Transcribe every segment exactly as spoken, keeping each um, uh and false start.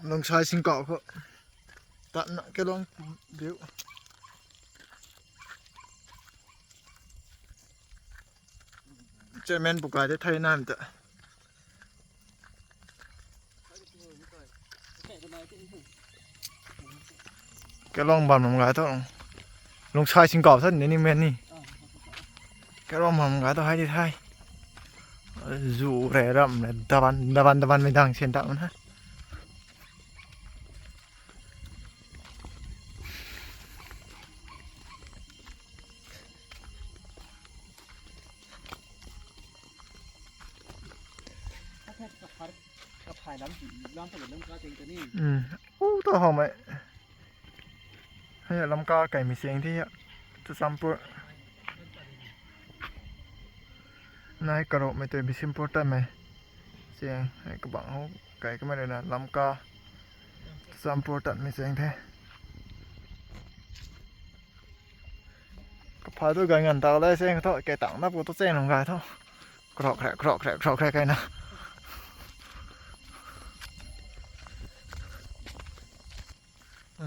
Lungsai singkauh khou tatna kelong view. Chairman pu kai te thei nam ta. Kelong bam ram gay tho. Lungsai singkauh tho ni, ni men ni. Kelong bam ram gay tho, hei di thei. Zu re ram re daban, daban, daban mei dang sian ta man ha. Kaphai lam, lam pha lam ka ting ta ni. Hmm. U to hou mei. Hei lam ka kai mi seng thi ya. Churachandpur. Nai karo mei tei Bishnupur tat mei. Seng, hei kabang hou kai kamei rui na lam ka. Churachandpur tat mei seng the. Kapha tu gay ngan tau le seng tho, kai tang na pu tu cheng nung gay tho. Krok khrek, krok khrek, krok khrek kai na.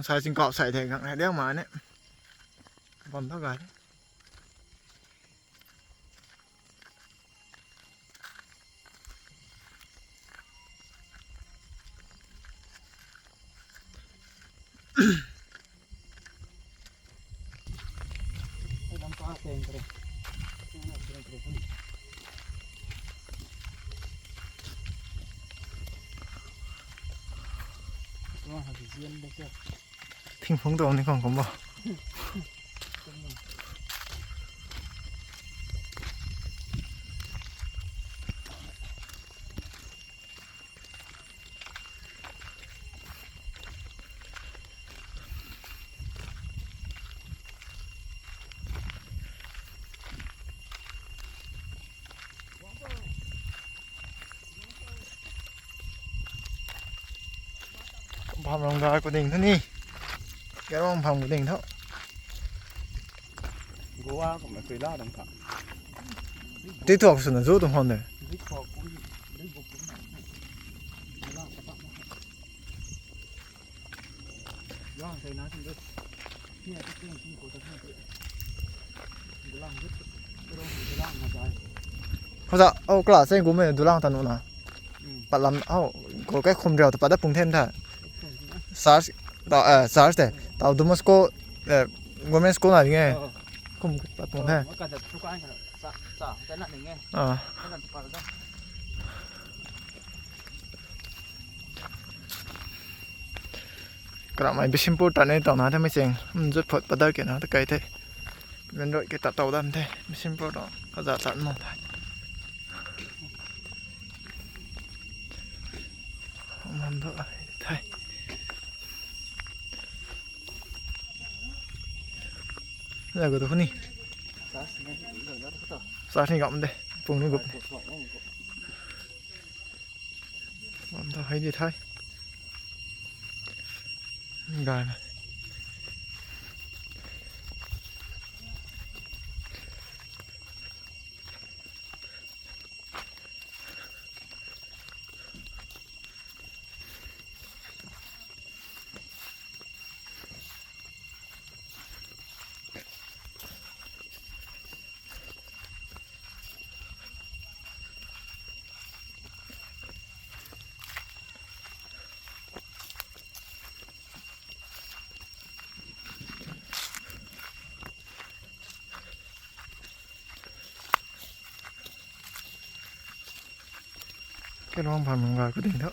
Sai singkauh sai the gang hai liang ma ne. Bam tho gay. Thing phung tuang ni khang kum bo. Bam ram gay ku ding thu ni. Kairuang bam ku ding thu. Goa kum na tui la dang tha. Tui thuak swna zu tuang hon de. Tui thuak kum, tui buk kum. Khoza, oh, class e gume dulang tanu na. Patlam, oh, ko kai khum riau ta pat da pung then tha. Church, ta, eh, church te. Ta Don Bosco, eh, government school na ding e. Khum pat pung the. Ah. Karamei Bishnupur tat ni tau na the mei cheng. Hmm, zut phot padar ke na ta kai the. Main road ke tat tau dan the. Bishnupur tau kaza tat mo the. Mam do the. Lagu tu ni. Sa sini gam de. Pung ni gup. Bam tho hei di thei. Gay na. Kairuang bam ram gay ku ding thu.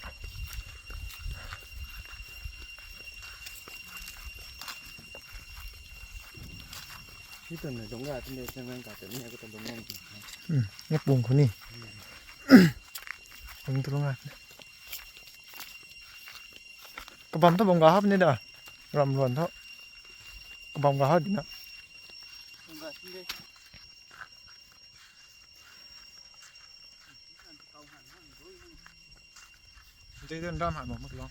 Ni tun na dungc gay tun de, chairman ka tun ni ko ta dungc gay. Hmm, ni pung khou ni. Pung tu lung gay. Kabam thu bam ga hap ni da. Ram luan thu. Kabam ga hap di na. Dei den ram hai mo mak lou.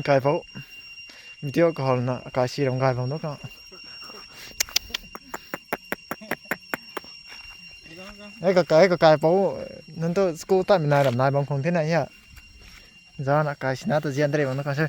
Kaipou. Video kahol na kai si ram kai bam do ka. Ei ka kai, ka kaipou, nang tu school tat mi nai ram nai bam khong the na ya. Zana kai sina ta zian dre bam na ka se.